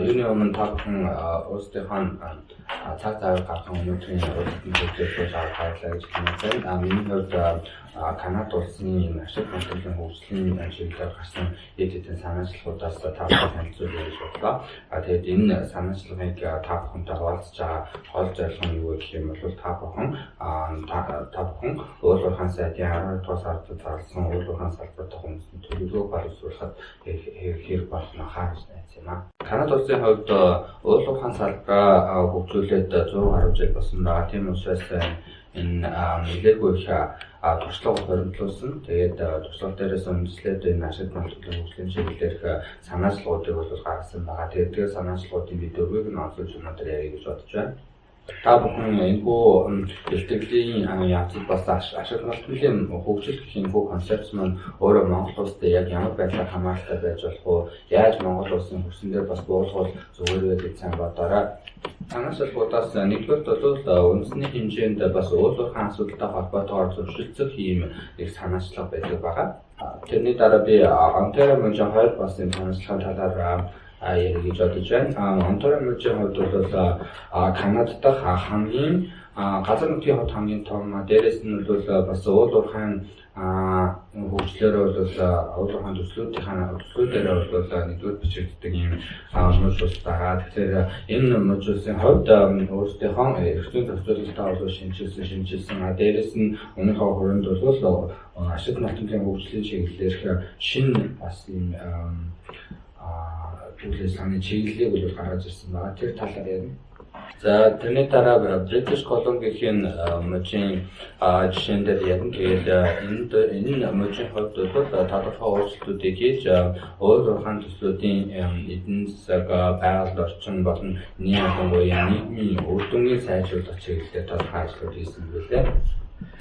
Юуны өмнө та бүхэн өөрсдийнхөө цаг зав гарган өнөөдрийн уулзалтанд зөвшөөрч баярлалаа гэж хэлмээр байна. Миний хувьд Канада улсын энэ ашиг малтын хөгжлийн чиглэлээр гарсан хэд хэдэн санаачлагуудаас та бүхэн танилцуулъя гэж бодлоо. Тэгээд энэ санаачлагыг та бүхэнтэй хуваалцаж байгаа гол зорилго нь юу вэ гэх юм бол та бүхэн уул уурхайн сайдын 12 дугаар сард зарласан уул уурхайн салбар дахь үндэсний төлөвлөгөөг боловсруулахад хэрэг болно хаа гэж найдсан юм аа. Канада улсын хувьд уул уурхайн салбараа хөгжүүлээд 100 гаруй жил болсон байгаа. Тийм учраас энэ нэлээгүй их туршлага хуримтлуулсан. Тэгээд туршлага дээрээс үндэслээд энэ ашиг малтын хөгжлийн чиглэлээр санаачлагуудыг бол гаргасан байгаа. Тэгээд тэр санаачлагуудын би дөрвийг нь онцолж өнөөдөр ярих гэж бодож байна. Та бүхэн энэхүү бэлтгэлийн явцад бас ашиг малтын хөгжил гэх энэхүү концепц маань өөрөө Монгол улсад яг ямар байдлаар хамааралтай байж болох вэ? Яаж Монгол улсын хөрсөн дээр бас буулгавал зүгээр вэ гэж сайн бодоорой. Санаачлагуудаас нэгдүгээрт бол үндэсний хэмжээнд бас уул уурхайн асуудалтай холбоотойгоор зөрчилцөх ийм нэг санаачлага байдаг байгаа. Тэрний дараа би Онтарио мужийн хоёр бас энэ санаачлагын талаар ярих гэж бодож байна. Онтарио мужийн хувьд бол Канада дахь хамгийн газар нутгийн хувьд хамгийн том, дээрээс нь бол бас уул уурхайн хөгжлөөр бол уул уурхайн төслүүдээр бол нэгдүгээр бичигддэг ийм муж улс байгаа. Тэгэхээр энэ муж улсын хувьд өөрсдийнхөө эрх зүйн зохицуулалтаа бол шинэчилсэн. Дээрээс нь өмнөхөө хүрээнд бол ашиг малтын хөгжлийн чиглэлээрх шинэ бас ийм үйл ажиллагааны чиглэлийг бол гаргаж ирсэн байгаа. Тэр талаар ярина. За, тэрний дараа British Columbia-ийн мужийн жишээн дээр ярина. Тэгээд энд энэ мужийн хувьд бол тодорхой өөрчлөлтүүдийг хийж уул уурхайн төслүүдийн эдийн засаг, байгаль орчин болон ялангуяа нийгмийн үр дүнгийн сайжруулах чиглэлээр тодорхой ажлууд хийсэн билээ.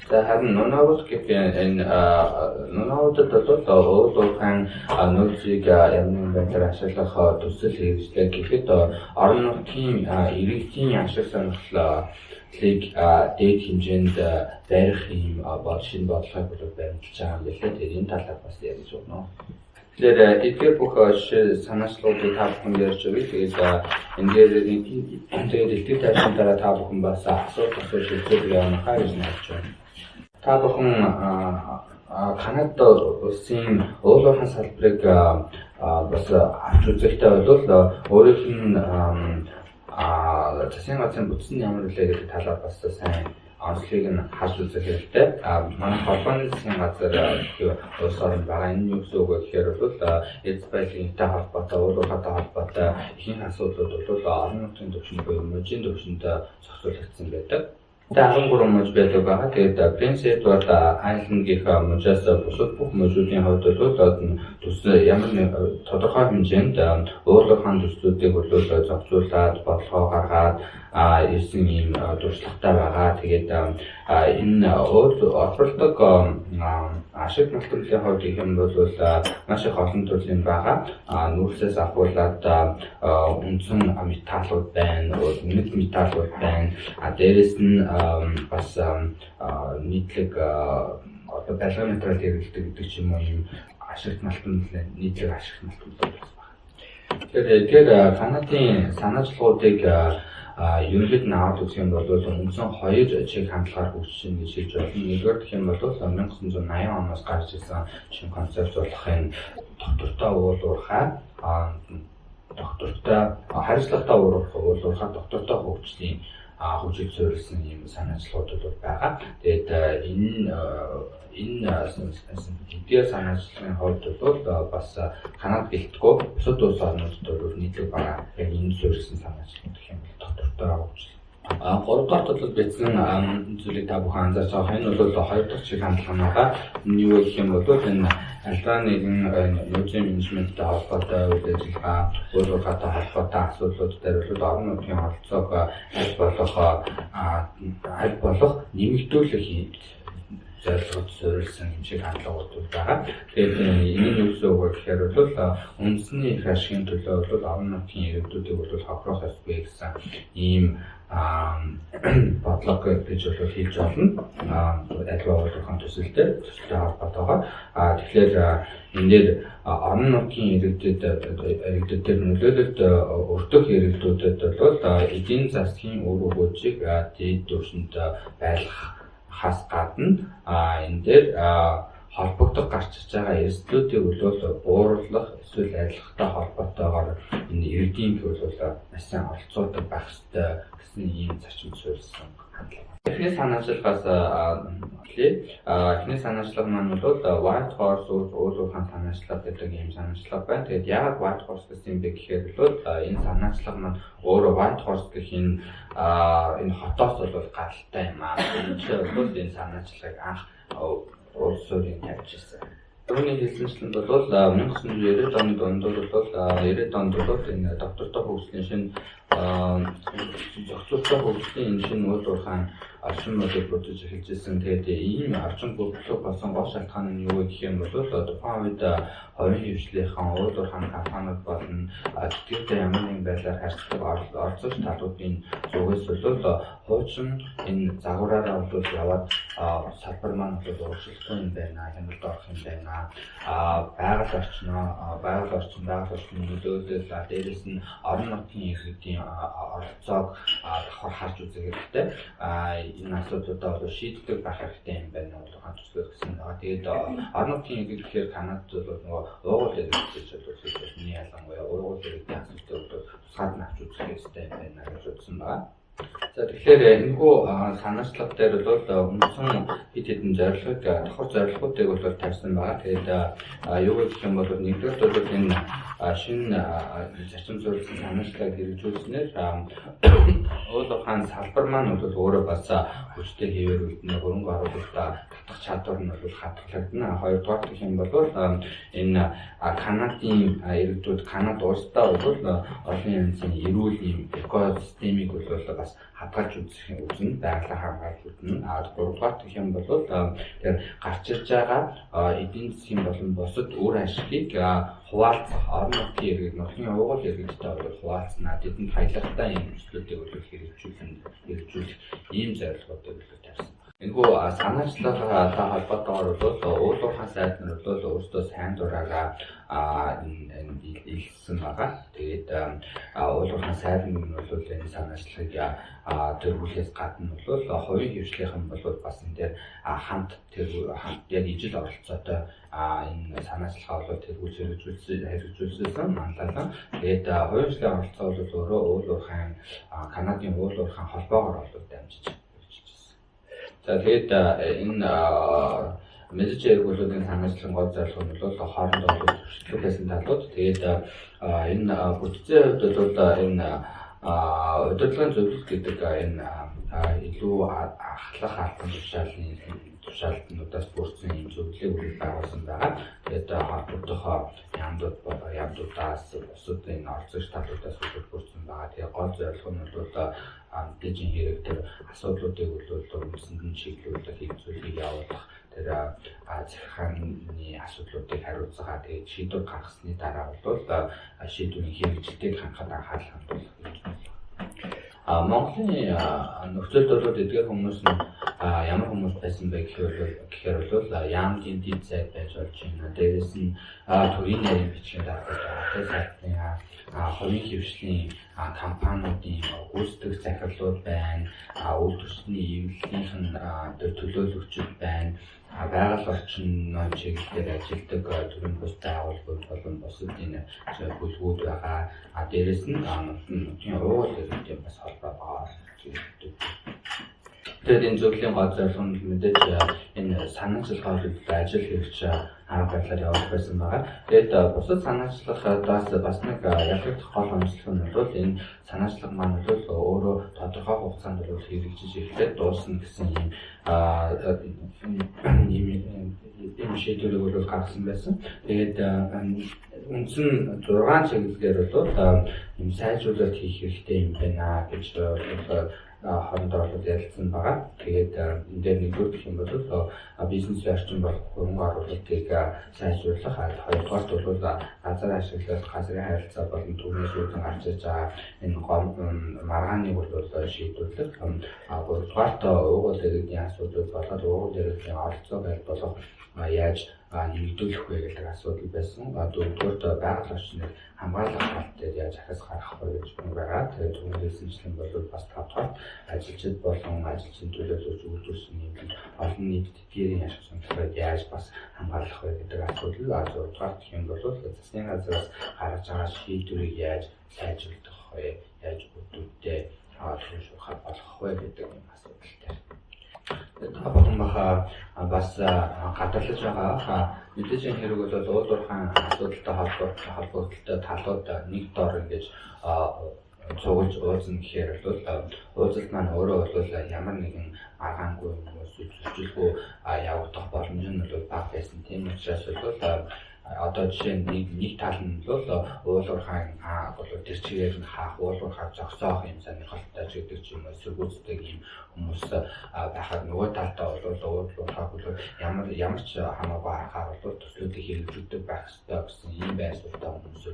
За, харин Нунавут гэх энэ Нунавутад бол уул уурхайн нөөцийг ямар нэгэн байдлаар ашиглах төсөл хэрэгжлээ гэхэд орон нутгийн иргэдийн ашиг сонирхлыг дээд хэмжээнд барих ийм шинэ бодлогыг бол баримталж байгаа юм билээ. Тэгэхээр энэ талаар бас ярьж өгнө. Тэгэхээр эдгээр бүх санаачлагуудыг та бүхэн ярьж өгье. Тэгээд энэ дээр тэгээд илтгэл тавьсан дараа та бүхэн бас асуулт асууж шилжүүлэг явуулахаа гэж найдаж байна. Та бүхэн Канада улсын уул уурхайн салбарыг бас авч үзэхтэй бол өөрийнх нь засгийн газрын бүтц нь ямар билээ гэдэг талаар бас сайн онцлогийг нь харж үзэх хэрэгтэй. Манай холбооны засгийн газар улс орон байгаа. Энэ юу гэсэн үг вэ гэхээр бол эз баялагынтай холбоотой, уул уурхайтай холбоотой ихэнх асуудлууд бол орон нутгийн түвшинд буюу мужийн түвшинд зохицуулагдсан байдаг. Тэгээ 13 муж байдаг байгаа. Тэгээд Prince Edward Island гэх мужаас бусад бүх мужуудын хувьд бол төс ямар нэг тодорхой хэмжээнд уул уурхайн төслүүдийг бол зохицуулаад, бодлогоо гаргаад ирсэн ийм туршлагатай байгаа. Тэгээд энэ уул олборлодог ашиг малтын хувьд гэх юм бол маш их олон төрлийн байгаа. Нүүрсээс ахуулаад үндсэн металлууд байна, үнэт металлууд байна. Дээрээс нь бас нийтлэг одоо барилгын материал хэрэглэдэг гэдэг ч юм уу, ийм ашигт малтан нийтлэг ашигт малтан бас байна. Тэгэхээр эдгээр Канадын санаачлагуудыг ерөнхийд нь аваад үзэх юм бол үндсэн хоёр чиг хандлагаар хөгжиж байна гэж хэлж болно. Нэгдүгээр гэх юм бол 1980 оноос гарч ирсэн шинэ концепц болох энэ тогтвортой уул уурхай, тогтвортой хариуцлагатай уул уурхай, тогтвортой хөгжлийн хөгжил суурилсан ийм санаачлагууд бол байгаа. Тэгээд энэ эдгээр санаачлагын хувьд бол бас Канад гэлтгүй бусад улс орнуудад бол нийтлэг байгаа. Яг энэ суурилсан санаачлалууд гэх юм бол тогтвортой хөгжил. Гурав дахь бол бичсэн зүйлийг та бүхэн анзаарч байгаа. Энэ бол хоёр дахь чиг хандлага байгаа. Энэ юу гэх юм бол энэ альва нэгэн мужийн менежменттэй холбоотой үйл ажиллагаа, уул уурхайтай холбоотой асуудлууд дээр бол орон нутгийн оролцоог аль болох нэмэгдүүлэх зорилгод суурилсан юм шиг хандлагууд байгаа. Тэгээд энэ нь юу гэсэн үг вэ гэхээр бол үндэсний их ашигын төлөө бол орон нутгийн иргэдүүдийг бол хохироох ёсгүй гэсэн ийм бодлого гэж бол хэлж болно. Альва уул уурхайн төсөлтэй холбоотойгоор. Тэгэхээр энэ дээр орон нутгийн иргэдэд нөлөөлөлт өртөх иргэдүүдэд бол эдийн засгийн үр өгөөжийг дээд түвшинд байлгахаас гадна энэ дээр холбогдох гарч ирж байгаа эрсдлүүдийг бол бууруулах эсвэл арилгахтай холбоотойгоор энэ иргэдийн бол маш сайн оролцоотой байх ёстой гэсэн ийм зарчим суурилсан хандлага. Эхний санаачлагаас эхлэе. Эхний санаачлага маань бол White Horse уул уурхайн санаачлага гэдэг ийм санаачлага байна. Тэгээд яагаад White Horse гэсэн юм бэ гэхээр бол энэ санаачлага маань өөрөө White Horse гэх энэ хотоос бол гаралтай юм аа. Энэ чинь бол энэ санаачлагыг анх улс суурийг тавьж ирсэн. Түүний хэлсэнчлэн бол 1990-ад оны дундуур бол 90-ад онд бол энэ доктортой хөгжлийн шинэ зохицуулалтын хөгжлийн энэ шинэ уул уурхайн орчин модель бүрдэж эхэлж ирсэн. Тэгээд ийм орчин бүрдлэх болсон гол шалтгаан нь юу вэ гэх юм бол тухайн үед хувийн хвшлийнхэн уул уурхайн компаниуд болон тэтгэвртэй ямар нэгэн байдлаар харьцдаг оролцогч талуудын зүгээс бол хуучин энэ загвараараа бол яваад салбар маань бол урагшлахгүй юм байна, хяналт орох юм байна. Байгаль орчноо, байгаль орчин, байгаль орчны нөлөөлөл, дээрээс нь орон нутгийн иргэдийн оролцоог давхар харж үзэх хэрэгтэй. Энэ асуудлуудаа бол шийддэг байх хэрэгтэй юм байна уул уурхайн төслөөр гэсэн байгаа. Тэгээд орон нутгийн иргэд гэхээр Канадад бол нөгөө уугуул иргэд гэж бол хэлж байна. Ялангуяа уугуул иргэдийн асуудлыг бол тусгаад нь авч үзэх хэрэгтэй юм байна гэж үзсэн байгаа. За тэгэхээр энэхүү санаачлага дээр бол үндсэн хэд хэдэн зорилгыг давхар зорилгоудыг бол тавьсан байгаа. Тэгээд юу гэх юм бол нэгдүгээр бол энэ шинэ зарчим суурилсан санаачлагыг хэрэгжүүлснээр уул уурхайн салбар маань бол өөрөө бас хүчтэй хэвээр үлдэнэ, хөрөнгө оруулалтаа татах чадвар нь бол хадгалагдана. Хоёрдугаар гэх юм бол энэ Канадын иргэдүүд Канад улсдаа бол олон янзын эрүүл ийм экосистемийг бол бас хадгалж үзэх үзнэ, байгалаа хамгаалж үзнэ. Гуравдугаар гэх юм бол тэр гарч ирж байгаа эдийн засгийн болон бусад үр ашигыг хуваалцах, орон нутгийн иргэд, нутгийн уугуул иргэдтэй бол хуваалцнаа. Тэдэнд баялагтай ийм төслүүдийг бол хэрэгжүүлэх ийм зорилгоудыг бол тавьсан. Энэхүү санаачлагтай холбоотойгоор бол уул уурхайн сайд нар бол өөрсдөө сайн дураараа илсэн байгаа. Тэгээд уул уурхайн сайд нь бол энэ санаачлагыг тэргүүлэхээс гадна бол хувийн хвшлийнхэн бол бас энэ дээр хамт тэр яг ижил оролцоотой энэ санаачлагаа бол тэргүүлж хэрэгжүүлсэн манлайлан. Тэгээд хувийн хвшлийн оролцоо бол өөрөө уул уурхайн Канадын уул уурхайн холбоогоор бол дамжиж. За тэгээд энэ мэдээж хэрэг бол энэ санаачлагын гол зорилго нь бол хоорондоо бол зөрчилдөг байсан талууд. Тэгээд энэ бүтцийн хувьд бол энэ удирдлагын зөвлөлт гэдэг энэ илүү ахлах албан тушаалын тушаалтнуудаас бүрдсэн ийм зөвлөлийг үйл байгуулсан байгаа. Тэгээд холбогдох яамдуудаас бусад энэ оролцогч талуудаас бүрдсэн байгаа. Тэгээд гол зорилго нь бол мэдээж хэрэг тэр асуудлуудыг бол үндсэнд нь чиглүүлэх, хэрэгцүүлгийг явуулах, тэр захиргааны асуудлуудыг хариуцгаа. Тэгээд шийдвэр гаргасны дараа бол шийдвэрийн хэрэгжилтийг хангахад анхаарал хандуулах гэж байна. Монголын нөхцөлд бол эдгээр хүмүүс нь ямар хүмүүс байсан бэ гэхээр бол яамдын дид сайд байж болж байна. Дээрээс нь төрийн нарийн бичгийн дарга байгаа. Сайтны хувийн хвшлийн компаниудын гүйцэтгэх захирлууд байна. Үйлдвэрчний эвлэлийнх нь төлөөлөгчд байна. Байгаль орчин чиглэлээр ажилладаг төрийн бус байгууллагууд болон бусад энэ бүлгүүд байгаа. Дээрээс нь нутгийн уугуул иргэдийн бас холбоо байгаа гэдэг. Тэгээд энэ зөвлөлийн гол зорилго нь мэдээж энэ санаачлагаар ажил хэрэгч арга барилаар явуулах байсан байгаа. Тэгээд бусад санаачлагаас бас нэг ялгагдах гол онцлог нь бол энэ санаачлага маань бол өөрөө тодорхой хугацаанд бол хэрэгжиж эхлээд дуусна гэсэн ийм шийдвэрийг бол гаргасан байсан. Тэгээд үндсэн 6 чиглэлээр бол юм сайжруулалт хийх хэрэгтэй юм байна гэж хоорондоо бол ярилцсан байгаа. Тэгээд энэ дээр нэгдүгээр гэх юм бол бизнесийн орчин болох хөрөнгө оруулалтыг сайжруулах, хоёрдугаарт бол газар ашиглалт, газрын харилцаа болон түүнээс үүдэн гарч иж байгаа энэ маргааныг бол шийдвэрлэх, гуравдугаарт уугуул иргэдийн асуудал болоод уугуул иргэдийн оролцоог аль болох яаж нэмэгдүүлэх вэ гэдэг асуудал байсан. Дөрөвдүгээрт байгаль орчныг хамгаалах тал дээр яаж ахиц гаргах вэ гэж байгаа. Тэгээд түүнээсэнчлэн бол бас тавдугаарт ажилчид болон ажилчин төлөөлөгч үйлдвэрсэн нэмэлт олон нийт тэдгээрийн ашиг сонирхлыг яаж бас хамгаалах вэ гэдэг асуудал. Зурдугаарт гэх юм бол засгийн газраас гаргаж байгаа шийдвэрийг яаж сайжруулах вэ, яаж үр дүнтэй түлхүүр болгох вэ гэдэг юм асуудал дээр. Та бүхэн бас гадарлаж байгаа. Мэдээж энэ хэрэг бол уул уурхайн асуудалтай холбогдолтой талууд нэг дор ингэж цуглаж уулзна гэхээр бол уулзалт маань өөрөө бол ямар нэгэн маргаангүй юм уу зөрчилгүй явагдах боломж нь бол бага байсан. Тийм учраас бол одоо жишээ нь нэг тал нь бол уул уурхайн бол тэр чигээр нь хаах, уул уурхайг зогсоох юм сонирхолтой ч гэдэг ч юм уу эсэргүүцдэг юм хүмүүс байхад нөгөө талдаа бол уул уурхайг бол ямар ч хамаагүй харахаар бол төслүүдийг хэрэгжүүлдэг байх ёстой гэсэн ийм байр суурьтай хүмүүс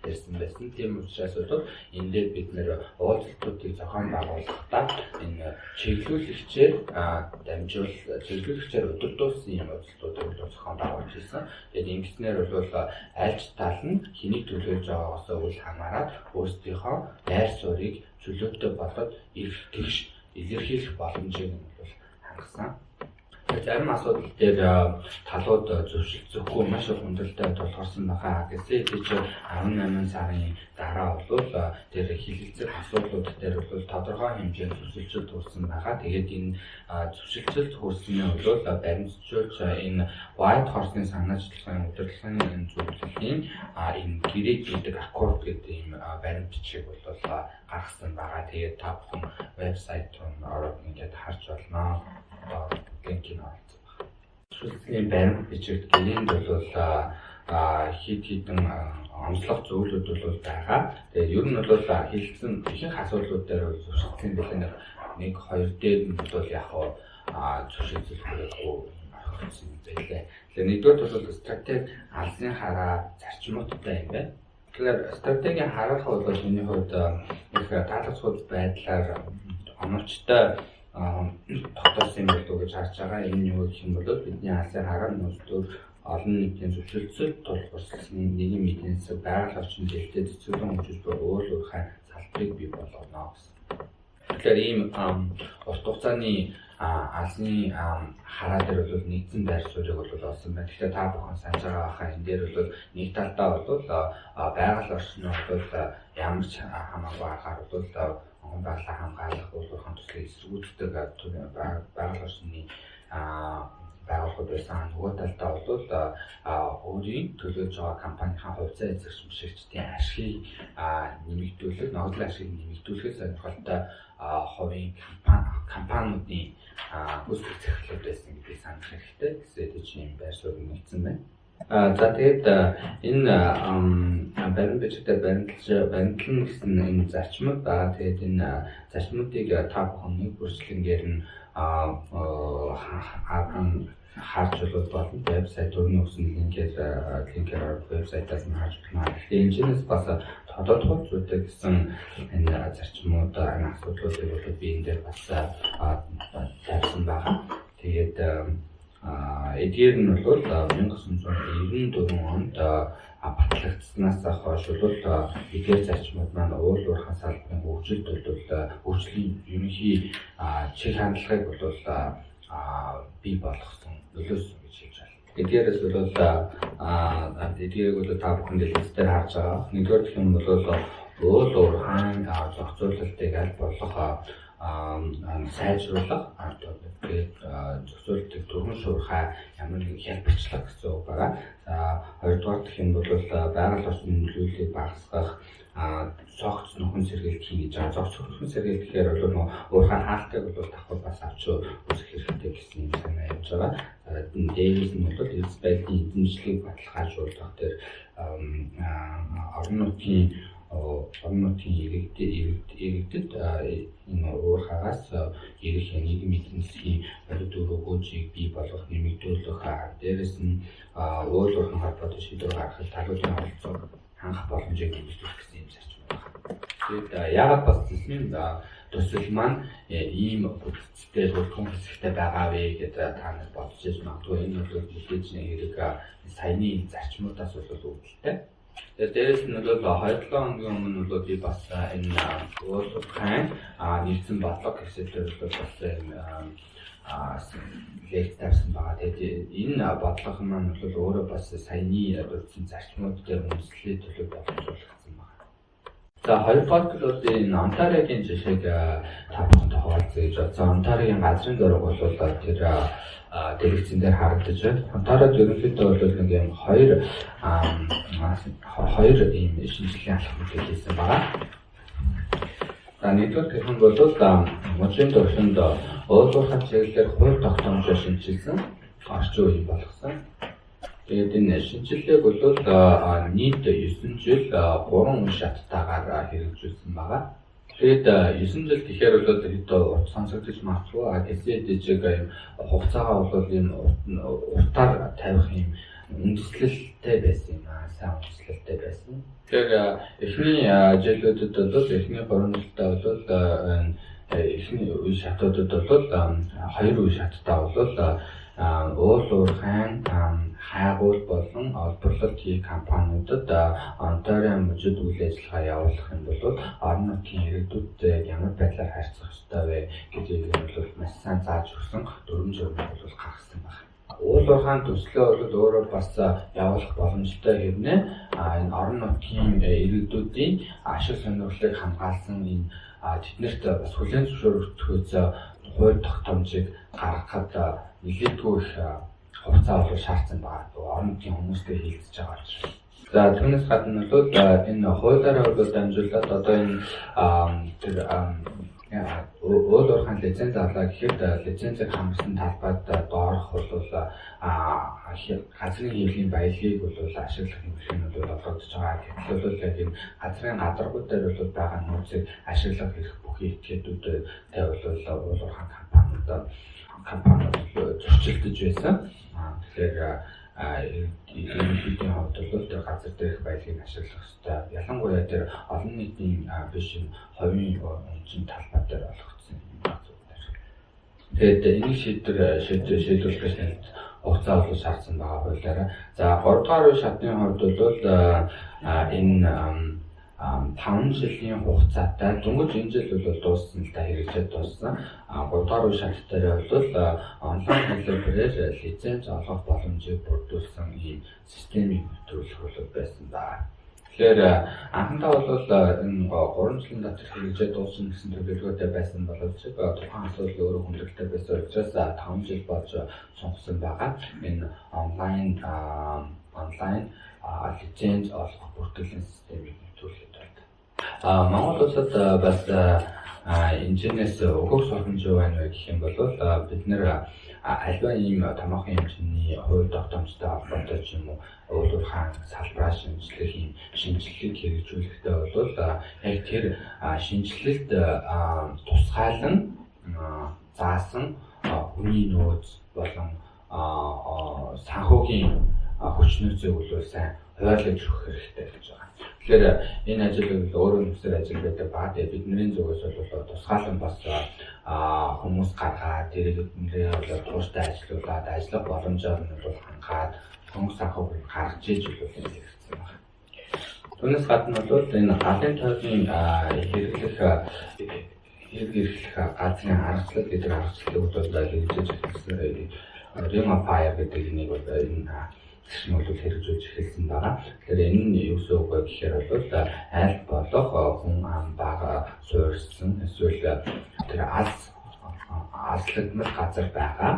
ярьсан байсан. Тийм учраас бол энэ дээр бид нэр уулзалтуудыг зохион байгуулахдаа энэ чиглүүлэгчээр дамжуул чиглүүлэгчээр удирдуулсан юм уулзалтуудыг бол зохион байгуулж ирсэн. Тэгээд ингэснээр бол альч тал нь хэнийг төлөөлж байгаагаас үл хамааран өөрсдийнхөө байр суурийг чөлөөтэй болоод эрх тэгш илэрхийлэх боломжийг нь бол хангасан. Зарим асуудал дээр талууд зөрчилдөхгүй маш их хүндрэлтэй тулгарсан байгаа. Гэсэн хэдий ч 18 сарын дараа бол тэр хэлэлцэх асуудлууд дээр бол тодорхой хэмжээнд зөрчилдөлт хүрсэн байгаа. Тэгээд энэ зөрчилдөлт хүрсэн нь бол баримтжуулж энэ White Horse-ны санаачлагын удирдлагын энэ зөвлөлийн энэ гэрээ гэдэг аккорд гэдэг ийм баримт бичиг бол гаргасан байгаа. Тэгээд та бүхэн вебсайт руу ороод ингээд харж болно. Одоо линкийг оруулсан байна. Зөрчилдөлийн баримт бичигт гэрээнд бол хэд хэдэн онцлог зүйлүүд бол байгаа. Тэгээд ер нь бол хэлэлцсэн ихэнх асуудлууд дээр бол зөрчилдөлийн бэлэн 1 2 дээр нь бол яг зөрчилдөл хүрээгүй орхигдсон юм байлээ. Тэгэхээр нэгдүгээр бол стратеги алсын хараа зарчмуудтай юм байна. Тэгэхээр стратегийн хараах бол миний хувьд их таалагдсгүй байдлаар оновчтой тогтоосон юм болов уу гэж харж байгаа. Энэ юу гэх юм бол бидний алсын хараа нөөцлөөр олон нийтийн зөвшөлдсөл тулгуурласан нийгмийн эдийн засаг, байгаль орчин дэлхийд цэцэрлэн хөгжиж буй уул уурхай салбарыг бий болгоно гэсэн. Тэгэхээр ийм урт хугацааны алсны хараа дээр бол нэгдсэн байр суурийг бол олсон байна. Тэгэхээр та бүхэн санаж байгаа хаа энэ дээр бол нэг талдаа бол байгаль орчин нь бол ямар ч хамаагүй аргаар бол онгон байгалаа хамгаалах, уул уурхайн төслийг эсэргүүцдэг байгаль орчны байгууллагууд байсан. Нөгөө талдаа бол өөрийн төлөөлж байгаа компанийн хувьцаа эзэмшигчдийн ашигыг нэмэгдүүлэх, ногдол ашигыг нэмэгдүүлэхэд сонирхолтой хувийн компаниудын гүйцэтгэх захирлууд байсан гэдгийг санах хэрэгтэй. Гэсэн чинь ийм байр суурь нэгдсэн байна. За тэгээд энэ баримт бичигтээ баримтлан гэсэн энэ зарчмууд байгаа. Тэгээд энэ зарчмуудыг та бүхэн нэг бүрчлэнгээр нь харж болно. Вебсайт өрнө өгсөн линкээр вебсайтаас нь харж болно. Тэгэхээр энэ чинээс бас тодорхой зүйтэй гэсэн энэ зарчмууд, энэ асуудлуудыг бол би энэ дээр бас тавьсан байгаа. Тэгээд эдгээр нь бол 1994 онд батлагдсанаас хойш бол эдгээр зарчмууд маань уул уурхайн салбарын хөгжилд бол хөгжлийн ерөнхий чиг хандлагыг бол бий болгосон, нөлөөлсөн гэж хэлж байна. Эдгээрээс бол эдгээрийг бол та бүхэн дэлгэц дээр харж байгаа. Нэгдүгээр гэх юм бол уул уурхайн зохицуулалтыг аль болох сайжруулах, тэгээд зохицуулалтыг түргэн шуурхай ямар нэгэн хялбарчлах гэсэн үг байгаа. За хоёрдугаар гэх юм бол байгаль орчны нөлөөллийг багасгах, цогц нөхөн сэргийлт хийнэ гэж байгаа. Цогц нөхөн сэргийлт гэхээр бол нөгөө уурхай хаалтыг бол давхар бас авч үүсгэх хэрэгтэй гэсэн юм санаа явж байгаа. За дээрээс нь бол эрдэс байдлын эзэмшлийг баталгаажуулах тэр орон нутгийн орон нутгийн иргэдэд энэ уурхаагаас ирэх нийгмийн эдийн засгийн бодит үр өгөөжийг бий болгох, нэмэгдүүлэх, дээрэс нь уул уурхайн холбоотой шийдвэр гаргахад талуудын оролцоог хангах боломжийг нэмэгдүүлэх гэсэн юм зарчим байна. Тэгээд яагаад бас засгийн төсөл маань ийм бүтцтэй бүртгэн хэсэгтэй байгаа вэ гэдэг та нар бодож ирж магадгүй. Энэ бол мэдээж нэг хэрэг саяны зарчмуудаас бол үүдэлтэй. Тэгээд дээрэс нь бол 2-7 хоногийн өмнө бол би бас энэ уул уурхайн нэгдсэн бодлого хэсэгтэр бол бас энэ лекц тавьсан байгаа. Тэгээд энэ бодлого маань бол өөрөө бас саяны дурдсан зарчмууд дээр үндэслэлийн төлөө боломжуулагдсан байна. За, хоёрдугаар бол энэ Онтариогийн жишээг та бүхэнд хуваалцъя гэж бодсон. Онтариогийн газрын зураг бол тэр дэлгэцэн дээр харагдаж байна. Онтариод ерөнхийдөө бол нэг юм хоёр ийм шинжилгээний алхмыг хийсэн байгаа. За, нэгдүгээр гэх юм бол мужийн төвшөнд уул уурхай чиглэлээр хууль тогтоомжоо шинчилсэн орчин үе болгосон. Тэгээд энэ шинжилгээг бол нийт 9 жил 3 үе шаттайгаар хэрэгжүүлсэн байгаа. Тэгээд 9 жил гэхээр бол хэд урт сонсогдож магадгүй. Гэсэн хэдий юм хугацаагаа бол ийм уртаар тавих юм үндэслэлтэй байсан юм аа. Сайн үндэслэлтэй байсан. Тэгэхээр эхний жилүүдэд бол эхний 3 жилдээ бол эхний үе шатуудад бол хоёр үе шаттай бол уул уурхайн хайгуул болон олборлолт хийх компаниудад Онтарио мужид үйл ажиллагаа явуулах юм бол орон нутгийн иргэдүүдтэй ямар байдлаар харьцах ёстой вэ гэдгийг нь бол маш сайн зааж өгсөн дүрэм журмыг бол гаргасан байна. Уул уурхайн төслөө бол өөрөө бас явуулах боломжтой хэрнээ энэ орон нутгийн иргэдүүдийн ашиг сонирхлыг хамгаалсан энэ тэднэрт бас хүлээн зөвшөөрөгдөхөөс хууль тогтоомжийг гаргахад нэлээдгүй их хугацаа бол шаардсан байгаа. Орон нутгийн хүмүүстэй хийлцэж байгаа учраас. За, түүнээс гадна бол энэ хуулиараа бол дамжуулаад одоо энэ тэр уул уурхайн лиценз авлаа гэхэд лицензийг хамарсан талбайд доорх бол газрын хэвлэлийн баялагийг бол ашиглах юм эрх нь бол олгогдож байгаа. Гэтэл бол яг энэ газрын гадаргуу дээр бол байгаа нөөцийг ашиглах эрх бүхий этгээдүүдтэй бол уул уурхайн компаниуд зөрчилдөж байсан. Тэгэхээр иргэдийн хувьд бол тэр газар дээрх баялагийг ашиглах ёстой. Ялангуяа тэр олон нийтийн биш хувийн үнцэн талбай дээр олгогдсон юм газрууд дээр. Тэгээд энийг шийдвэрлэх гэж хугацаа бол шаардсан байгаа хуулиараа. За, 3 дугаар үе шатны хувьд бол энэ 5 жилийн хугацаатай дөнгөж энэ жил бол дууссан л да, хэрэгжээд дууссан. 3 дугаар үе шат дээр бол онлайн хэлбэрээр лиценз олгох боломжийг бүрдүүлсэн ийм системийг нэвтрүүлэх бол байсан да. Тэгэхээр анхандаа бол энэ 3 жилийн дотор хэрэгжээд дуусна гэсэн төлөвлөгөөтэй байсан боловч тухайн асуудал өөрөө хүндрэлтэй байсан учраас 5 жил болж сунгасан байгаа. Энэ онлайн лиценз олгох бүртгэлийн системийг нэвтрүүлэхэд байна. Монгол улсад бас энэчнээс өгөх боломж байна вэ гэх юм бол бид нэр альва ийм томоохон хэмжээний хууль тогтоомжтой холбоотой ч юм уу уул уурхайн салбараа шинжлэх ийм шинжилгээг хэрэгжүүлэхдээ бол яг тэр шинжилэлт тусгайлан заасан хүний нөөц болон санхүүгийн хүч нөөцийг бол сайн хуваарлаж өгөх хэрэгтэй гэж байгаа. Тэгэхээр энэ ажил бол өөрөө нөхцөл ажил байдаг ба тэгээ бидний зүгээс бол тусгаалan бас хүмүүс гаргаад тэрийг бидний бол тууштай ажилуулад ажиллах боломжоор нь бол хангаад хөнгө санхүүг гаргаж иж бол хэрэгцсэн байна. Түүнээс гадна бол энэ галын тойрны хэрэглэх хэрэг эрхлэх газрын аргачлал гэдэг аргачлалыг бол хэрэгжиж эхэлсэн. Ring of Fire гэдэг нэг бол энэ зэрчмийг бол хэрэгжүүлж эхэлсэн байгаа. Тэгэхээр энэ нь юу гэсэн үг вэ гэхээр бол аль болох хүн ам бага суурьсан эсвэл тэр алслагдмал газар байгаа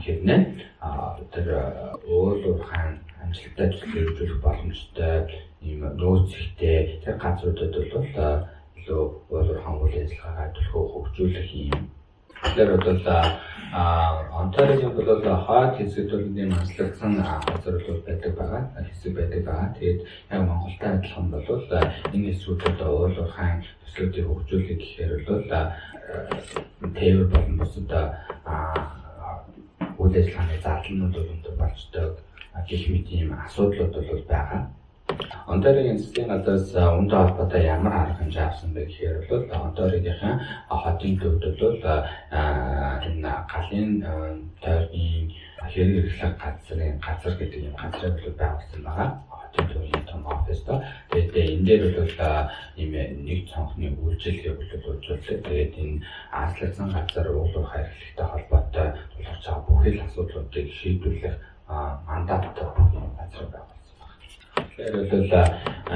хэрнээ тэр уул уурхайн амжилттай төсөл хэрэгжүүлэх боломжтой ийм нөөц ихтэй тэр газруудад бол илүү уул уурхайн үйл ажиллагаагаа төлхөө хөгжүүлэх ийм Тэгэхээр бол Онтариогийн бол хойд хэсэгт бол нэм онцлогдсон газар бол байдаг байгаа, хэсэг байдаг байгаа. Тэгээд яг Монголтой адилхан бол энэ хэсгүүдэд уул уурхайн төслүүдийг хөгжүүлэх гэхээр бол тээвэр болон бусад үйл ажиллагааны зарлалнууд бол өндөр болждог гэх мэт ийм асуудлууд бол байгаа. Онтариогийн засгийн газраас үүнтэй холбоотой ямар арга хэмжээ авсан бэ гэхээр бол Онтариогийнхаа хотын төвд бол энэ галын тойргийн хэрэг эрхлэх газар гэдэг юм газрыг бол байгуулсан байгаа. Хотын төвийн том оффис доо. Тэгээд энэ дээр бол ийм нэг цонхны үйлчилгээг бол үзүүлдэг. Тэгээд энэ ааслагдсан газар уул уурхай эрхлэхтэй холбоотой тулгарч байгаа бүх л асуудлуудыг шийдвэрлэх мандаттай бүх юм газар байгуулсан. Тэгэхээр бол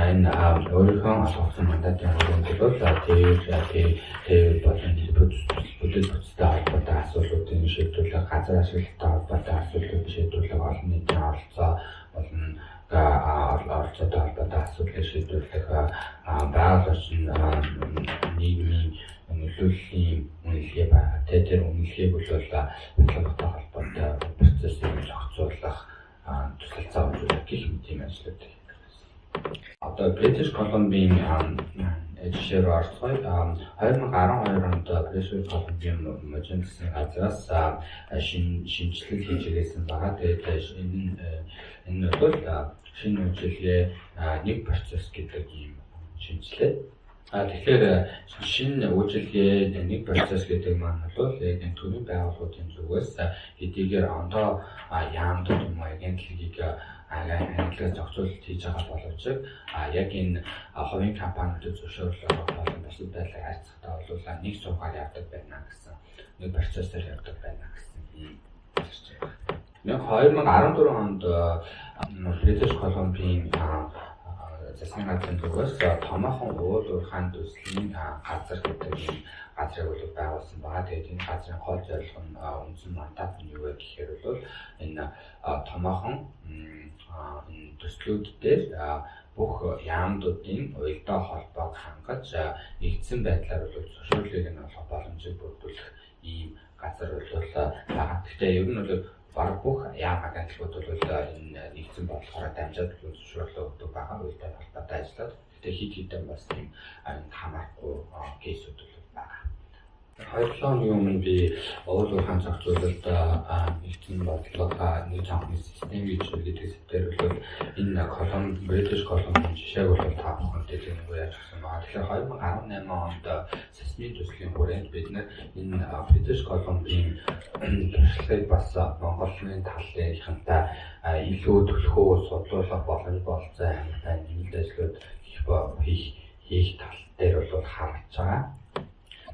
энэ өөрийнхөө олгосон мандатын хүрээнд бол тээвэр болон бүлэг бүтцтэй холбоотой асуудлуудын шийдвэрлэх, газар ашиглалттай холбоотой асуудлуудын шийдвэрлэх, олон нийтийн оролцоо болон оролцоотой холбоотой асуудлыг шийдвэрлэх, байгаль орчин нийгмийн нөлөөллийн үнэлгээ байгаа. Тэр үнэлгээг бол бодлоготой холбоотой процессыг зохицуулах, тусалцаа үзүүлэх гэх мэт ийм ажлууд хийдэг байсан. Одоо British Columbia-ийн жишээр орцгоё. 2012 онд British Columbia-ийн мужийн засгийн газраас шинэчлэл хийж ирсэн байгаа. Тэгээд энэ бол шинэ үйлчилгээ нэг процесс гэдэг ийм шинэчлэл. Тэгэхээр шинэ үйлчилгээ нэг процесс гэдэг маань бол яг энэ төрийн байгууллагуудын зүгээс хэдийгээр ондоо яамдад юм уу агентлагийг агентлагаас зохицуулалт хийж байгаа боловч яг энэ хувийн компаниудад зөвшөөрлөө болон бусад байдлаар харьцахтаа бол нэг суугаар явдаг байна гэсэн, нэг процессор явдаг байна гэсэн ийм зорч байна. 2014 онд British Columbia-ийн засгийн газрын зүгээс томоохон уул уурхайн төслийн газар гэдэг ийм газрыг бол байгуулсан байгаа. Тэгээд энэ газрын гол зорилго нь үндсэн мандат нь юу вэ гэхээр бол энэ томоохон энэ төслүүд дээр бүх яамдуудын уялдаа холбоог хангаж нэгдсэн байдлаар бол зөвшөөрлийг нь олох боломжийг бүрдүүлэх ийм газар бол байгаа. Гэхдээ ер нь бол бараг бүх яам агентлагууд бол энэ нэгдсэн бодлогоор дамжаад зөвшөөрлөө өгдөг байгаа. Уялдаа холбоотой ажиллаад. Гэхдээ хэд хэдэн бас ийм хамаарахгүй кейсүүд бол байгаа. 2-7 хоногийн өмнө би уул уурхайн зохицуулалт нэгдсэн бодлого нэг цонхны систем гэж гэдэг сэдвээр бол энэ British Columbia-ийн жишээг бол та бүхэнтэй дэлгэрэнгүй яаж өгсөн байна. Тэгэхээр 2018 онд сейсмийн төслийн хүрээнд бид нэр энэ British Columbia-ийн туршлагыг бас Монголын талынхантай илүү төлхөө судлуулах боломж болцоо хамтаа нэмэлт ажлууд хийх тал дээр бол харагдж байгаа.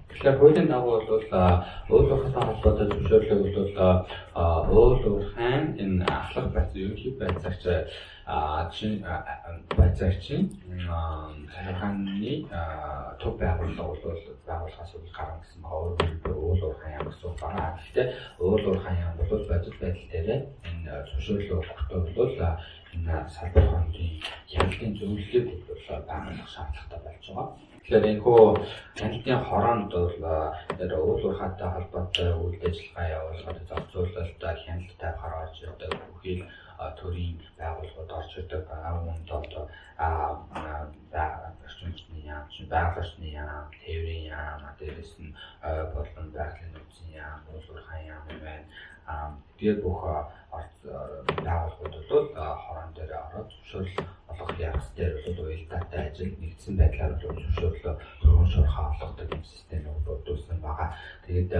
Тэгэхээр хуулийн дагуу бол уул уурхайтай холбоотой зөвшөөрлийг бол уул уурхайн энэ ахлах байцаа, ерөнхий байцаагч байцаагчийн захиргааны төв байгууллага бол байгууллагаас бол гарна гэсэн байгаа. Өөрөөр хэлбэл уул уурхайн яам гэсэн үг байгаа. Гэхдээ уул уурхайн яам бол бодит байдал дээр энэ зөвшөөрлөө өгөхдөө бол энэ салбар фондын хяналтын зөвлөлийг бол байгуулах шаардлагатай болж байгаа. Тэгэхээр энэ хөө хяналтын хороонд бол уул уурхайтай холбоотой үйл ажиллагаа явуулахад зохицуулалт, хяналт тавихаар орж ирдэг бүхий л төрийн байгууллагууд орж ирдэг байгаа. Үүнд одоо орчин хүчний яам, байгаль орчны яам, тээврийн яам, дээрээс нь болон байгалийн нөөцийн яам, уул уурхайн яам байна. Тэгээд бүх байгууллагууд бол хорон дээр ороод зөвшөөрөл олгох явц дээр бол уялдаатай ажил нэгдсэн байдлаар бол зөвшөөрлөө түргэн шуурхай олгодог юм системийг бүрдүүлсэн байгаа. Тэгээд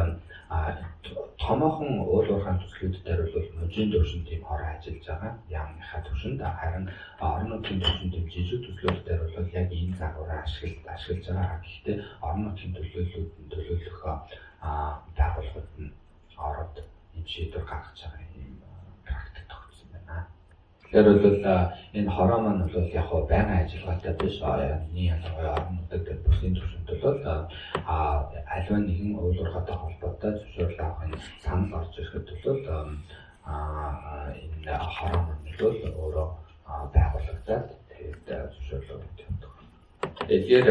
томоохон уул уурхайн төслүүд дээр бол мужийн төвшөнд тийм хороо ажиллаж байгаа. Яамныхаа төвшөнд, харин орон нутгийн төвшөнд тийм жижиг төслүүд дээр бол яг энэ загвараа ашиглаж байгаа. Гэхдээ орон нутгийн төлөөлөх байгууллагууд нь ороод ийм шийдвэр гаргаж байгаа юм практик тогтсон байна. Тэгэхээр бол энэ хороо маань бол яг хоо байнгын ажиллагаатай биш. Миний ялангуяа орон нутаг дээр бүсийн түвшинд бол аливаа нэгэн уул уурхайтай холбоотой зөвшөөрөл авахын санал орж ирэхэд бол энэ хороо маань бол өөрөө байгуулагдаад тэгээд зөвшөөрлөө өгдөг. Эдгээр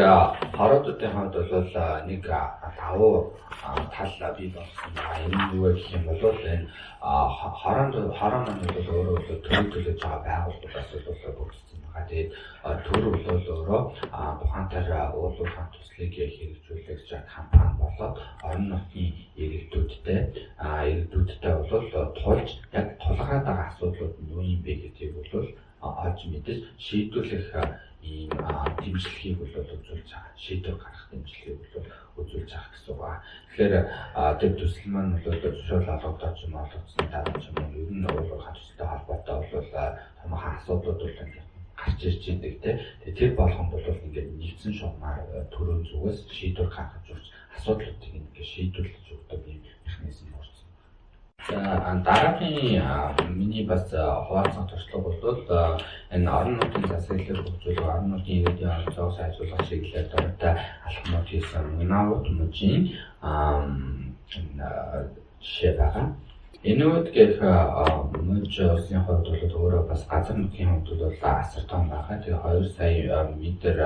хороодуудын хувьд бол нэг давуу тал бий болсон байгаа. Энэ нь юу вэ гэх юм бол энэ хороо маань бол өөрөө бол төрөө төлөөж байгаа байгууллагаас бол бүрдсэн байгаа. Тэгээд төр бол өөрөө тухайн тэр уул уурхайн төслийг хэрэгжүүлэх компани болоод орон нутгийн иргэдүүдтэй бол тулж яг тулгараад байгаа асуудлууд нь юу юм бэ гэдгийг бол олж мэдэж шийдвэрлэх ийм дэмжлэгийг бол үзүүлж байгаа. Шийдвэр гаргах дэмжлэгийг бол үзүүлж байгаа гэсэн үг ба. Тэгэхээр тэр төсөл маань бол зөвшөөрөл олгодоо ч юм уу олгоцсны дараа ч юм уу ер нь уул уурхайн төсөлтэй холбоотой бол томоохон асуудлууд бол ингээд гарч ирж байдаг те. Тэгээ тэр болгонд бол ингээд нэгдсэн шугамар төрийн зүгээс шийдвэр гаргаж өгч асуудлуудыг ингээд шийдвэрлэж өгдөг ийм механизм бүрдсэн. За, дараагийн миний бас хуваалцах туршлага бол энэ орон нутгийн засаглалыг хөгжүүлэх, орон нутгийн иргэдийн оролцоог сайжруулах чиглэлээр дуртай алхмууд хийсэн Нунавут мужийн жишээ байгаа. Инуит гэх муж улсын хувьд бол өөрөө бас газар нутгийн хувьд бол асар том байгаа. Тэгээ 2 сая метр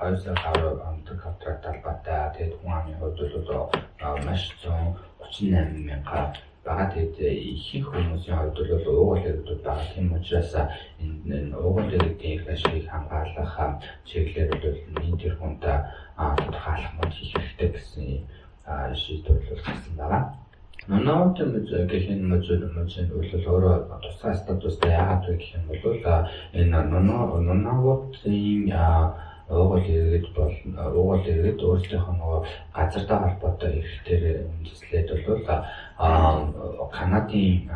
2 сая гаруй метр квадрат талбайтай. Тэгээд хүн амын хувьд бол маш 138 мянга байгаа. Тэгээд ихэнх хүмүүсийн хувьд бол уугуул иргэдүүд байгаа. Тийм учраас энэ уугуул иргэдийн эрх ашигыг хамгаалах чиглэлээр бол энэ тэрхүүнтэй тодорхой алхмууд хийх хэрэгтэй гэсэн шийдвэр бол гарсан байгаа. Нунавутын муж гэх энэ муж бол өөрөө тусгай статустай. Яагаад вэ гэх юм бол энэ Нунавутын уугуул иргэд бол уугуул иргэд өөрсдийнхөө нөгөө газартай холбоотой эрхтэр үндэслээд бол Канадын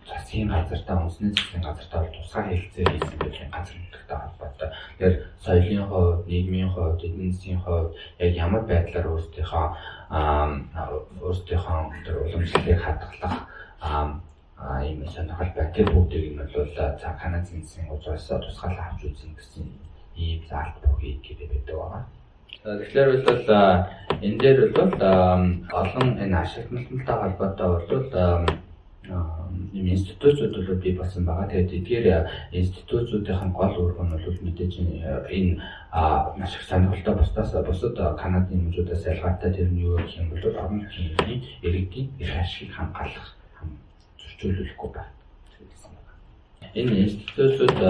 засгийн газартай, үндэсний засгийн газартай бол тусгай хэлэлцээ хийсэн байх газар нутагтай холбоотой. Тэгэхээр соёлын хувьд, нийгмийн хувьд, эдийн засгийн хувьд яг ямар байдлаар өөрсдийнхөө тэр уламжлалыг хадгалах ийм сонирхол бай. Тэр бүгдийг нь бол Канадын засгийн газраас тусгаалan авч үзэн гэсэн ийм заалт бүхий гэрээ байдаг байгаа. Тэгэхээр бол энэ дээр бол олон энэ ашиг хяналттай холбоотой бол ийм институцүүд бол бий болсон байгаа. Тэгээд эдгээр институцүүдийн гол үүрэг нь бол мэдээж энэ маш их сонирхолтой бусдаас бусад Канадын мужуудаас ялгаатай тэр нь юу гэх юм бол орон нутгийн иргэдийн эрх ашигыг хамгаалах зөрчүүлэхгүй байна. Энэ институцүүд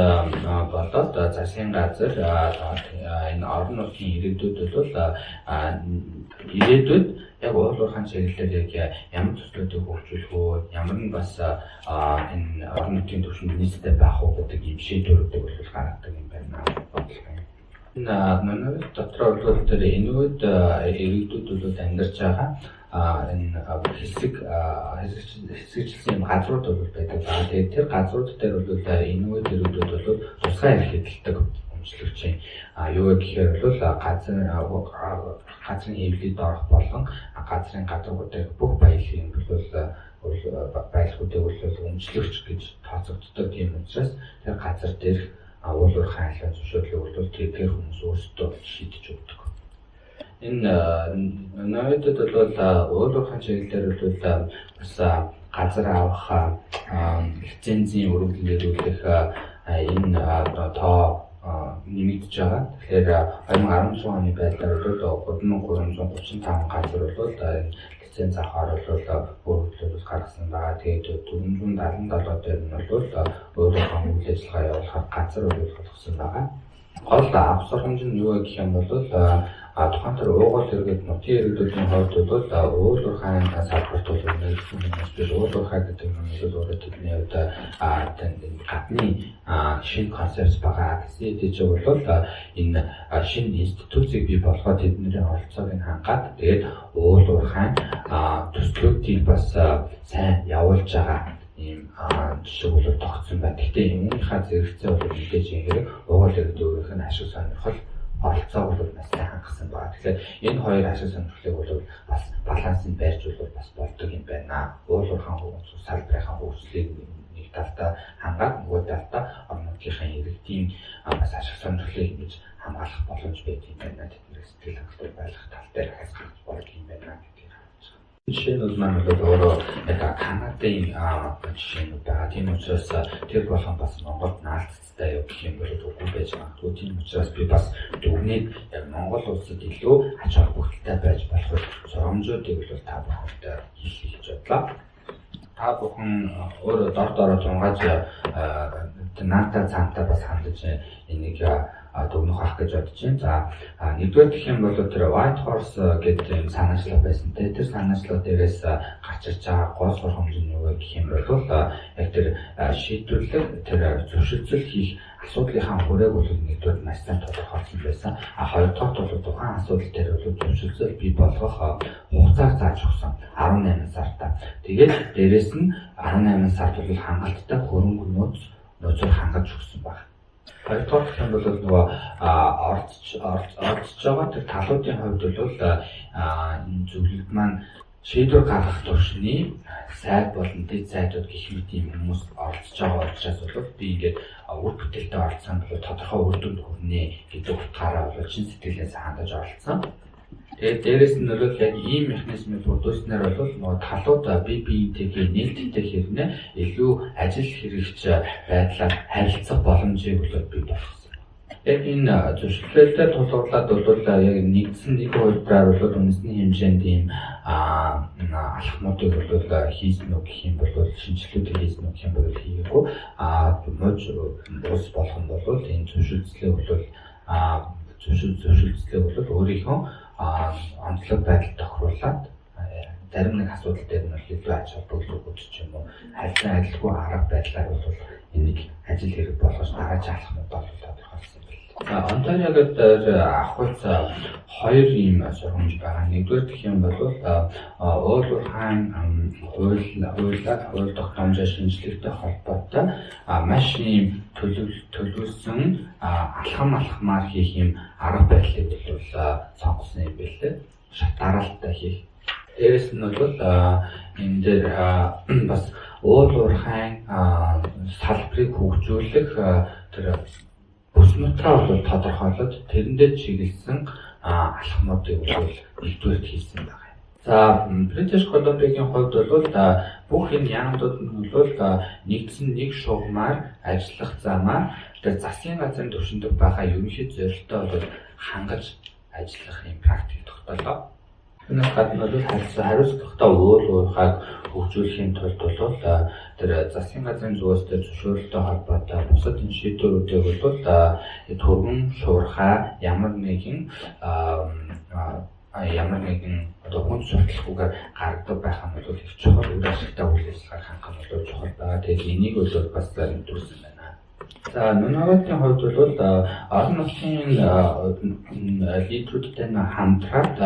болоод засгийн газар энэ орон нутгийн иргэдүүд бол ирээдүйд яг уул уурхайн чиглэлээр яг ямар төслүүдийг хөгжүүлэх үү, ямар нь бас энэ орон нутгийн түвшинд нийцтэй байх уу гэдэг ийм шийдвэрүүдийг бол гаргадаг юм байна бодлого юм. Энэ Нунавут дотор бол тэр инуит иргэдүүд бол амьдарч байгаа энэ хэсэгчлсэн юм газрууд бол байдаг. Тэгээд тэр газрууд дээр бол инуит иргэдүүд бол тусгай эрх эдэлдэг өмчлөгчийн. Юу гэхээр бол газрын хэвлэлд орох болон газрын гадуур бүх баялагын бол баялагуудыг бол өмчлөгч гэж тооцогддог. Тийм учраас тэр газар дээрх уул уурхайн халуун зөвшөөрлийг бол тэр хүмүүс өөрсдөө шийдэж өгдөг. Энэ Нунавутад бол уул уурхайн чиглэлээр бол бас газар авах, лицензийн өргөдөл энэ тоо нэмэгдэж байгаа. Тэгэхээр 2016 оны байдлаар бол 3335 газар бол лиценз авахар бол өргөдөл гаргасан байгаа. Тэгээд 477 дээр нь бол уул уурхайн үйл ажиллагаа явуулахар газар бол олгосон байгаа. Гол авах сургамж нь юу гэх юм бол тухайн тэр уугуул иргэд, нутгийн иргэдүүдийн хувьд бол уул уурхайн салбарт бол нэгдсэн хүмүүс биш. Уул уурхай гэдэг нь бол өөрөө тэдний хувьд гадны шинэ концепц байгаа. Гэсэн хэдий ч бол энэ шинэ институцийг бий болгоод тэдний оролцоог нь хангаад тэгээд уул уурхайн төслүүдийг бас сайн явуулж байгаа ийм жишээ бол тогтсон байна. Гэхдээ үүнийхээ зэрэгцээ бол мэдээж хэрэг уугуул иргэд өөрийнх нь ашиг сонирхол оролцоог бол маш сайн хангасан байна. Тэгэхээр энэ хоёр ашиг сонирхлыг бол бас балансыг барьж бол бас болдог юм байна. Уул уурхайн салбарын хөгжлийг нэг талдаа хангаад нөгөө талдаа орон нутгийнхаа иргэдийн бас ашиг сонирхлыг ингэж хамгаалах боломж байдаг юм байна. Тэднээс сэтгэл хангалуун байх тал дээр хас гарч болдог юм байна гэдгийг харж байгаа. Жишээ нь маань бол өөрөө яг Канадын жишээнүүд байгаа. Тийм учраас тэр болгон бас Монголд наалцтай юу гэх юм бол үгүй байж магадгүй. Тийм учраас би бас дүгнээд яг Монгол улсад илүү ач холбогдолтой байж болох сургамжуудыг бол та бүхэнтэй хэлье гэж бодлоо. Та бүхэн өөрөө дор дороо тунгааж наантай цаантай бас хандаж энийг дүгнэх байх гэж бодож байна. За, нэгдүгээр гэх юм бол тэр White Horse гэдэг юм санаачлал байсан те. Тэр санаачлал дээрээс гарч ирж байгаа гол сургамж нь юу вэ гэх юм бол яг тэр шийдвэрлэх, тэр зөрчилдөл хийх асуудлынхаа хүрээг бол нэгдүгээр маш сайн тодорхойлсон байсан. А хоёрдугаарт бол тухайн асуудал дээр бол зөрчилдөл бий болгох хугацааг зааж өгсөн 18 сартаа. Тэгээд дээрэс нь 18 сард бол хангалттай хөрөнгө нөөцөөр хангаж өгсөн байна. Хоёрдугаар гэх юм бол нөгөө оролцож байгаа тэр талуудын хувьд бол энэ зөвлөлд маань шийдвэр гаргах төвшний сайд болон дэд сайдууд гэх мэт ийм хүмүүс оролцож байгаа учраас бол би ингээд үр бүтээлтэй оролцсон бол тодорхой үр дүнд хүрнэ гэдэг утгаараа бол чин сэтгэлээс хандаж оролцсон. Тэгээд дээрэс нь бол яг ийм механизмыг бүрдүүлснээр бол нөгөө талууд бие биентэйгээ нээлттэй хэрнээ илүү ажил хэрэгч байдлаар харилцах боломжийг бол бий болгосон. Яг энэ зөрчилдөлтэй тулгуурлаад бол яг нэгдсэн нэг хувилбараар бол үндэсний хэмжээнд ийм алхмуудыг бол хийсэн үү гэх юм бол шинжилгээг хийсэн үү гэх юм бол хийгээгүй. Мууч улс болох нь бол энэ зөрчилдлийг бол зөрчилдлийг бол өөрийнхөө онцлог байдал тохируулаад зарим нэг асуудал дээр нь илүү ач холбогдол өгч ч юм уу харилцан адилгүй арга байдлаар бол энийг ажил хэрэг болгож дараагийн алхмууд бол тодорхойлсон байна. За, Онтариогод авахулц хоёр ийм сургамж байгаа. Нэгдүгээр гэх юм бол уул уурхайн хууль тогтоомжоо шинжлэхтэй холбоотой маш ийм төлөвлөсөн алхам алхмаар хийх юм арга барилыг бол сонгосон юм билээ. Шат дараалттай хийх. Дээрэс нь бол энэ дээр бас уул уурхайн салбарыг хөгжүүлэх тэр бүс нутраа бол тодорхойлоод тэрэндээ чиглэсэн алхмуудыг бол нэгдүгээрт хийсэн байна. За, British Columbia-гийн хувьд бол бүх энэ яамдууд нь бол нэгдсэн нэг шугамар ажиллах замаар тэр засгийн газрын түвшинд байгаа ерөнхий зорилттой бол хангаж ажиллах юм практик тогтоолоо. Үүнээс гадна бол хариуцлагатай уул уурхайг хөгжүүлэхийн тулд бол тэр засгийн газрын зүгээс тэр зөвшөөрөлтэй холбоотой бусад энэ шийдвэрүүдийг бол түргэн шуурхай ямар нэгэн одоо хүн сурталхгүйгээр гаргадаг байх нь бол их чухал, үр ашигтай үйл ажиллагааг хангах нь бол чухал байгаа. Тэгээд энийг бол бас нэгдүүлсэн байна. За, Нунаватын хувьд бол олон улсын лидерүүдтэй хамтраад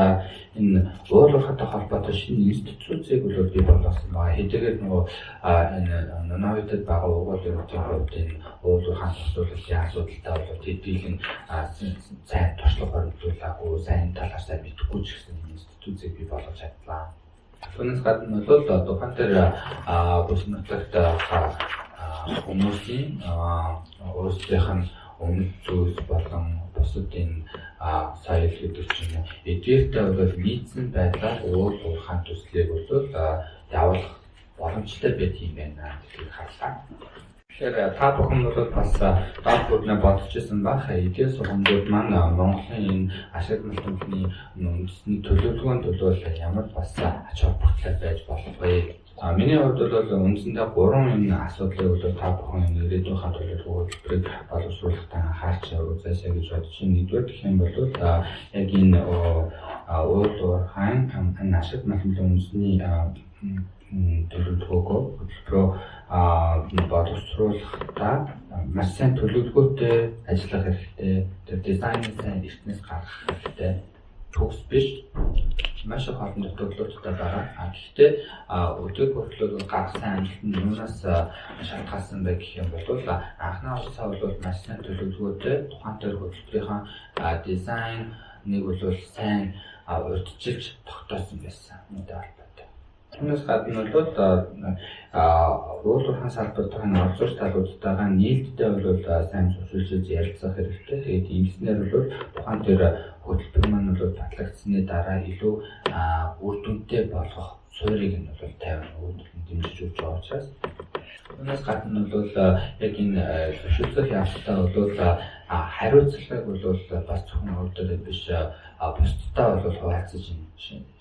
энэ уул уурхайтай холбоотой шинэ институцийг бол бий болгосон байгаа. Хэдийгээр нөгөө энэ Нунаватад байгаа угуул ерөнхийдөө хувьд энэ уул уурхайн зохицуулалтын асуудалтай бол хэдийлэн сайн туршлага хоригдуулаагүй, сайн талаар сайн мэдэхгүй ч гэсэн институцийг бий болгож чадлаа. Түүнээс гадна бол тухайн тэр бүс нутагт хүмүүсийн өөрсдийнх нь өмнөд зүйлс болон бусад энэ соёл гэдэг ч юм уу эдгээртэй бол нийцсэн байдлаар уул уурхайн төслийг бол явуулах боломжтой байдаг юм байна гэдгийг харлаа. Тэгэхээр та бүхэн бол бас доод бүрнээ бодож исэн байх. Эдгээр сургамжууд маань Монголын энэ ашиг малтын үндэсний төлөвлөгөөнд бол ямар бас ач холбогдолтой байж болох вэ? Миний хувьд бол үндсэндээ гурван энэ асуудлыг бол та бүхэн ирээдүйнхаа төлөвлөгөө хөтөлбөрийг боловсруулахдаа анхаарч үзээсэй гэж бодож байна. Нэгдүгээр гэх юм бол яг энэ уул уурхайн энэ ашиг малтын үндэсний төлөвлөгөөгөө хөтөлбөрөө боловсруулахдаа маш сайн төлөвлөгөөтэй ажиллах хэрэгтэй. Тэр дизайныг сайн эртнээс гаргах хэрэгтэй. Төгс биш маш их олон дутагдлуудтай байгаа. Гэхдээ өдөр хүртэл гаргасан амжилт нь юунаас шалтгаалсан бэ гэх юм бол анхны хугацаа бол маш сайн төлөвлөгөөтэй тухайн төр хөтөлбөрийнхаа дизайн нэг бол сайн урьдчилж тогтоосон байсан. Үүнтэй холбоотой. Түүнээс гадна бол уул уурхайн салбар дахь оролцогч талуудтайгаа нийлдэлтэй бол сайн зөвшөөрч ярилцах хэрэгтэй. Тэгээд ингэснээр бол тухайн тэр хөтөлбөр хөтөлбөр маань бол батлагдсаны дараа илүү үр дүнтэй болгох суурийг нь бол тавина, дэмжиж өгч байгаа учраас. Үүнээс гадна бол яг энэ зөвшөөрлөх явцдаа бол хариуцлагыг бол бас зөвхөн өөр биш, бусдаа бол хуваалцаж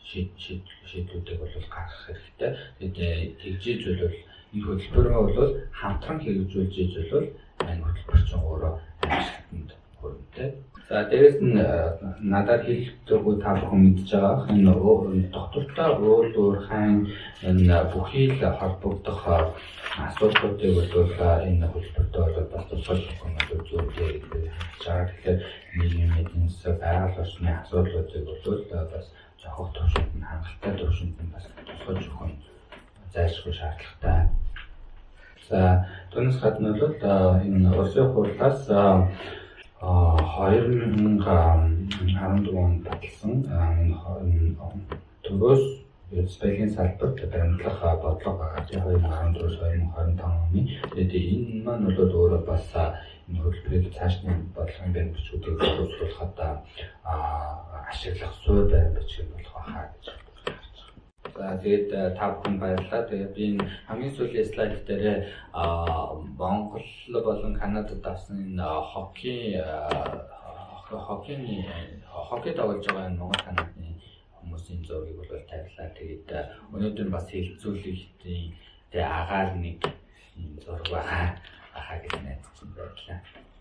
шийдлүүдийг бол гаргах хэрэгтэй. Тэгээд тэгжээж бол энэ хөтөлбөрөө бол хамтран хэрэгжүүлж иж бол энэ хөтөлбөр чинь өөрөө амжилтанд хүрнэ. За, дээрэс нь надад хэлэх зүгүү та бүхэн мэдж байгаа энэ доктортой уул уурхайн энэ бүхий л холбогдох асуудлуудыг бол энэ хөтөлбөртөө бол бас тусгаж өгөх нь бол зүйтэй гэж харж байгаа. Тэгэхээр нийгмийн эдийн засаг, байгаль орчны асуудлуудыг бол бас зохих төвшөнд нь, хангалттай төвшөнд нь бас тусгаж өгөх нь зайлшгүй шаардлагатай. За, түүнээс гадна бол энэ улсын хурлаас 2014 онд баталсан төвөөс баялагын салбарт баримтлах бодлого байгаа. 2014-2025 оны. Тэгээд энэ маань бол өөрөө бас энэ хөтөлбөрийг цаашны бодлогын баримт бичгүүдийг боловсруулахад ашиглах суурь баримт бичиг болох байхаа гэж харж байгаа. За, тэгээд та бүхэн баярлалаа. Тэгээд би энэ хамгийн сүүлийн слайд дээр Монгол болон Канадад авсан энэ хоккей тоглож байгаа энэ Монгол Канадын хүмүүсийн зургийг бол тавилаа. Тэгээд өнөөдөр бас хэлэлцүүлэгтийн тэгээ агаар нэг зураг байгаа хаа гэж найдаж байна.